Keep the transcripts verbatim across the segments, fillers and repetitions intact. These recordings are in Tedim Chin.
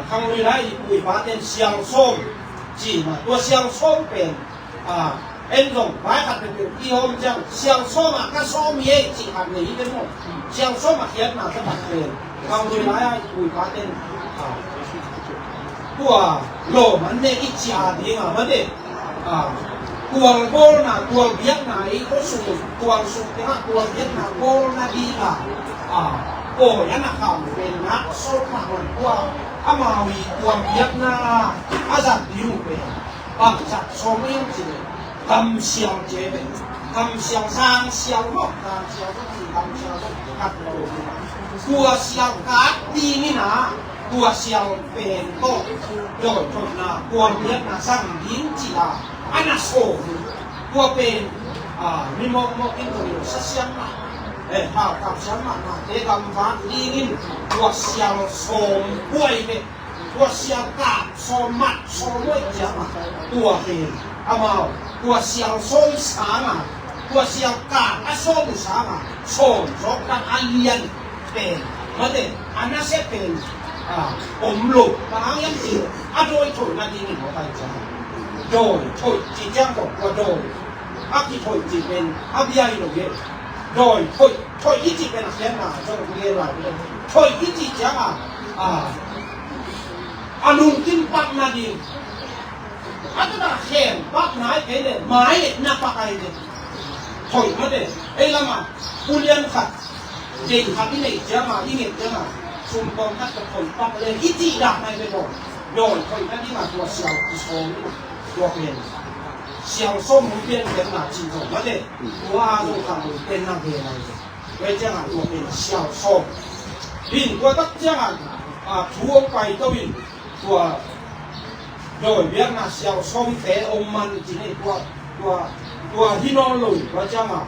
Khanglui lai i pu i pa ten sial sawm ci mah, tua sial sawm pen en zong vai khat peuhpeuh i hawm ciang sial sawm ah ka sawm hi ei cih khat nei hi pen maw. Sial sawm ah khiatna ka tak pen khanglui lai ah i pu i pa ten tua lawm an nek i ci a ding a mate. Tual bawlna, tual biakna i khuasung, tual sung tengah tual biakna bawlna ding a pawi a na kham pen nak sawm mah hon tua amau i tual biakna a zat ding uh pen bangzat sawm ing ci le kamsial ci pen kamsial, zangsial maw, zangsial maw, kamsial maw, kat lo tua sial kat ding in a tua sial pen tawh dawi thoihna, tual biakna zang ding ci a a na sawm uh. Tua pen mi mawkmawk in tawh sa siam mah, hau kap siam mahmahte gamvak dingin tua sial sawm buai ve. Tua sial kap sawm mat sawm buai ciang a tua pen amau tua sial sawm sang a tua sial kap a sawm uh sang a sawm zawk dang a lian pen mate a nasia pen om lo. Bang hang hiam cih leh a dawi thoih nadingin hawtai ciang dawi thoih cih ciang tawh tua dawi a kithoih cih pen a bia hi lo hi. Dawi thoih, thoih i cih pen a khiatna zong a gen lai hi. Thoih i cih ciang a a lungkim pak nading a tuna khem pak nai kei le mai le na pak ai le. Thoih mate ei lam a pulian khat ding khat i neih ciang a i nget ciang a sum kawm khat ka thoih pak le i cih dak nai ve dawi. Dawi thoih nading a tua sial kisawm in tua pen sial sawm hong pian pian na cih zong mate tua a zong khanglui pen na ve nai ve. Tua ciang a tua pen sial sawm in tua tak ciang a thu hong pai to in tua dawi biakna sial sawmte om man ci nei tua tua tua hi nawn lo in tua ciang a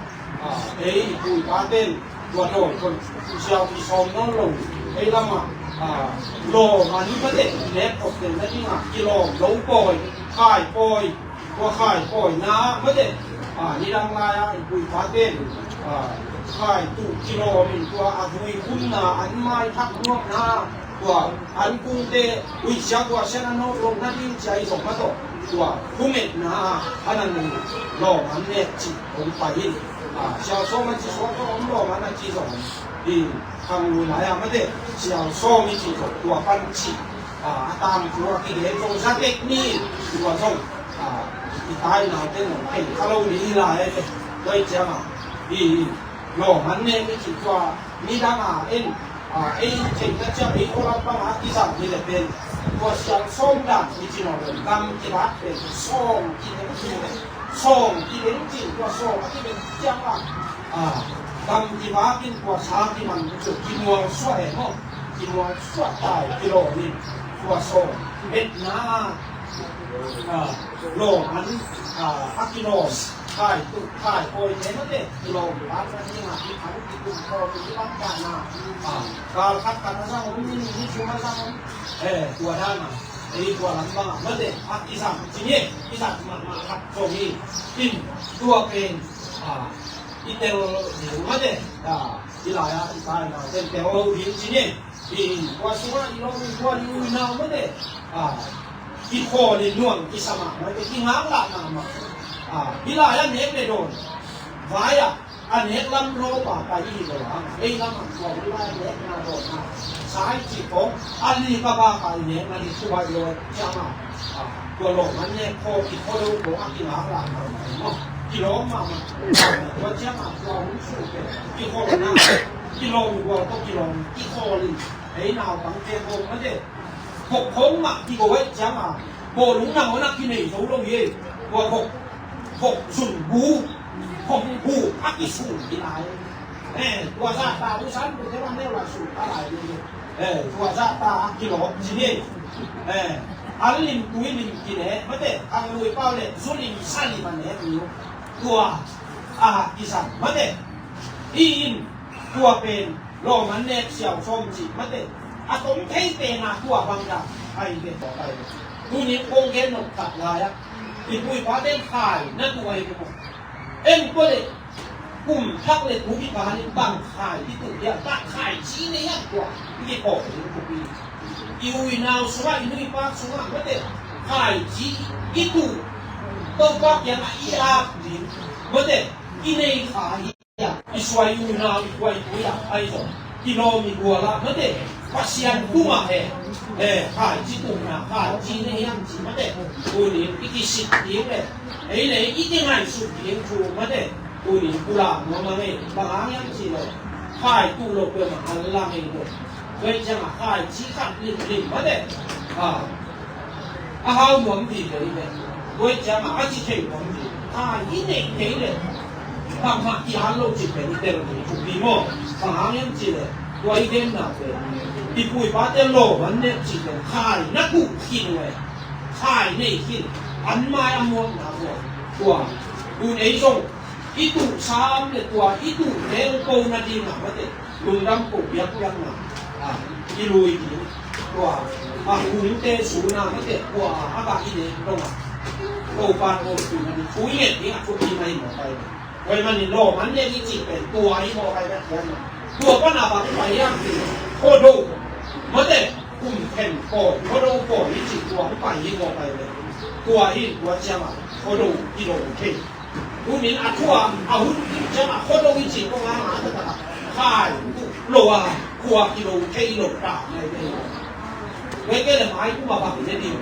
ei i pu i pa ten tua dawi kon sial kisawm nawn lo in ei lam a lawm an mate i nek khop den nading a kilawm lo pawi, khai pawi, tua khai pawina mate nidang lai a i pu i pa ten khai tuh kilawm in tua a vui khumna an mai thak nuamna tua an kungte uih sia tua sian a nawt lo nading cia i zong mah tawh tua khumetna a a na nu lawm an nek cih hong pai in sial sawm a ci suak tawh om lawm an a ci zong in khanglui lai a mate sial sawm i cih zong tua pan cih a tangthu a kigen zong zatek ni tua zong i tai naute nong pen kha lo ni i lai tua i ciang a i lawm an nek i cih tua midang a en ei theihna ciang ei khualam bang a kizang hi le pen tua sial sawm dan i ci nawn lo gam kibak pen sawm kideng ci le sawm kideng ci tua sawm a kideng ciang a gam kibak in tua sa kiman kimuang suah e maw kimuang suah tai kilawm in tua sawm metna lawm an a kilawm khai tuk khai pawi te mate kilawm bak na ding a kikhang kikum khawm in kibang kahna gal khat khat a zang om in ni sum a zang om tua dan a ei tua lam bang a mate a kizang ci ni kizang mahmah khat zong hi in tua pen i tel ding mate i lai a i tai na ten tel lo ding ci ni. Tua sungah i lawm in tua i uina mate i khawl in nuam i sa mahmah i ngaklah mahmah. Hi lai a nek le dawn vai ah a nek lam lawpa pai i hi lo hang ei lam ah tua hi lai a nekna dawnna sai cih kong a li ka baka i nekna ding thu bai lo ciang a tua lawm an nek khaw i khaw lo kong a kingaklah mahmah maw kilawm mahmah tua ciang a tua hun su pen i khawl na kilawm i gual tawh kilawm i khawl in ei naupangte kong mate Khok khong mah kigo aih cianga bawlung nangawn a kinei zo lo hi. Tua khok, khok zun bu, khok bu a kisum hi lai. Eh, tua zahta uh san bu te bang neu lai sum ta lai ding hi. Eh, tua zahta a kilawp ci hi. Eh, an lim tui lim kine mate, ang lui pau le zu lim sa lim a ne hi. Tua a kisam mate. Hi in tua pen lawm an nek siau sawm cih mate. A tom thei pen a tua bang dah ai ve tawh ai ve. Tuni kong gen nop tak lai ah i pu i pa ten khai na tu ai ve maw? En tua le Kum thak le tu kikal in bang khaici i tuh hiam, bang khaici i nei hiam, tua i kiphawk ding thupi. I u i nau sungah, i nu i pa sungah mate, khaici i tuh, Topa kiangah i ap ding mate, i nei kha hi. I suai i u i nau, i kua i pui ah, ahi zong kilawm i gual ah mate, Pasian tungah he, he, khaici tuhna, khaici nei hiam ci mate, tuni in i kisik ding le, ei le i kingaihsut ding thu mate, tuni in pulak nuam a ngei, bang hang hiam ci le, khai tuh lo peuhmah an la ngei lo. Tua hi ciangah khaici khat limlim mate, a, a hau nuam ding kei le, tua hi ciangah a ci thei nuam ding, khai i neih kei le, bangmah i an lo cih pen i tel ding thupi maw? Bang hang hiam cih le, tua i genna pen, i pu i pate lawm an neih cih pen khai na tuh khin uh e, khai nei khin, an mai a muakna uh a, tua, tun ei zong i tuh sam le tua i tuh teng ko nading a mate, lungdam ko biakpiakna, a, i lui ding, tua, a, hungte suna mate, tua, a, ka i ne dong a, Topa ko tu na ni, thu i nget ding a, thu i na i mawk ai. Tua i manin lawm an ne i cih pen, tua i mawk ai na kian na. Tua pan a bang pai hiam cih, Khuado mate, kum khen pawi, Khuado pawi i cih tua i pai i mawk ai le. Tua in, tua ciang a, Khuado i lo thei. Tunin a thu a, a hun in ciang a Khuado i cih kong a, a taktak a khai lo a, khua kilo thei lo ta mai thei. Tua i kei le mai kum a bang i ne ding.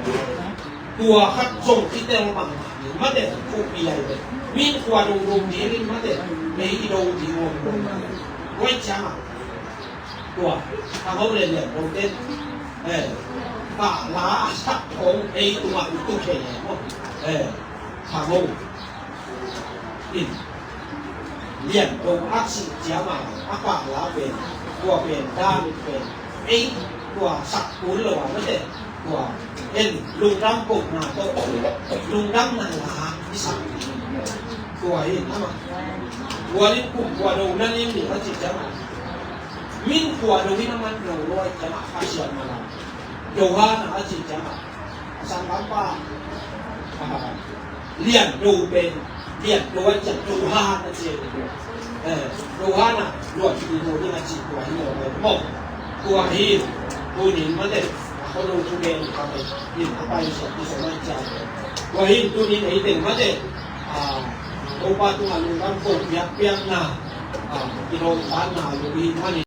Tua khat zong i tel mahmah ding mate, thupi ai ve. Min khua dodok ding in mate, mei i do ding om lo. Tua i ciang a, tua, a ho le lian lo ten, eh, pahla a sak khong ei tungah i tu thei e maw. Eh, a ho in lian lo a cih ciang a, a pahla pen, tua pen, dan pen, ei tua sak kul lo a mate, tua en lungdam kohna tawh, lungdamna la i sak. Tua in amah, tua in kum khua do na ning ning a cih ciang a, min khua do in a man do lo a cih ciang a, a siam ma la. Johan a cih ciang a, a sanggampa, a, lian do pen, lian do a ciang Johan a ci. Eh, Johan a luan ci do ding a ci tua hi lo pen maw. Tua hi, tunin mate, a Khuado tu pen ka pen, in a pai siam i so mai ciang. Tua hi, tunin ei teng mate, a, Topa tungah lungdam ko piak piakna, a, i lawm tanna lo hi mani.